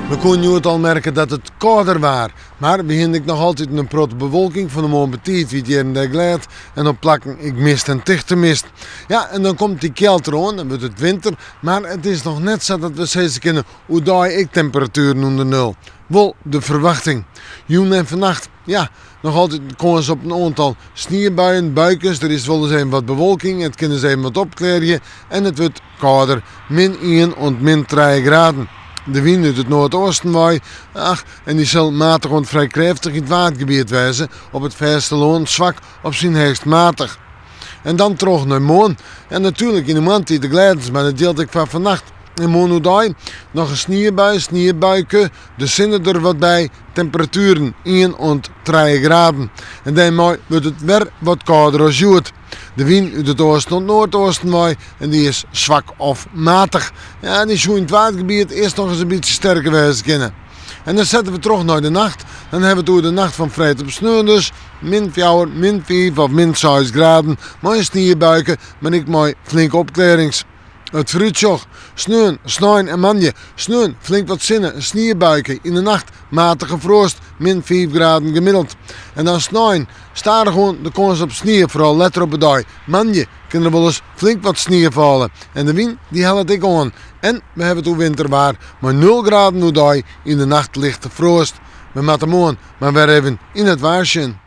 We koene hjoed al merke dat it kâlder waar. Mar we hiene ek noch altyd in protte bewolking. Fan 'e moarn betiid wie it hjir en dêr glêd en op plakken ek mist en tichte mist. Ja, en dan komt dy kjeld deroan, dan wurdt it winter. Mar it is noch net sa dat we sizze kinne oerdei ek temperatueren ûnder nul. Wol de ferwachting. Jûn en fannacht, ja, noch altyd kâns op in oantal sniebuien, buikes. Der is wolris even wat bewolking, it kin ris even wat opklearje en it wurdt kâlder, min ien oant min trije graden. De wyn út it noardeasten wei, ach, en dy sil matich oant frij krêftich yn it Waadgebiet wêze, op it fêstelân swak op syn heechst matich. En dan troch nei moarn. En natuerlik yn de moarntiid de glêdens, mar dat jildt ek foar fannacht. En moarn oerdei noch in sniebui, sniebuike, de sinne der wat by, temperatueren ien oant trije graden. En dêrmei wurdt it wer wat kâlder as hjoed. De wyn út it oasten oant noardeasten wei en dy is swak of matich. Ja, dy soe yn it Waadgebiet earst noch ris in bytsje sterker wêze kinne. En dan sette we troch nei de nacht. Dan hawwe we it oer de nacht fan freed op sneon dus. Min fjouwer, min fiif of min seis graden mei in sniebuike, mar ek mei flinke opklearrings. It foarútsjoch, sneon, snein en moandei. Sneon flink wat sinne, in sniebuike, yn de nacht matige froast, min fiif graden gemiddeld. En dan snein stadichoan de kâns op snie, foaral letter op 'e dei. Moandei kin der wolris flink wat snie falle en de wyn dy hellet ek oan. En we hawwe it oer winterwaar mei nul graden oerdei, yn de nacht lichte froast. We moatte moarn mar wer even yn it waar sjen.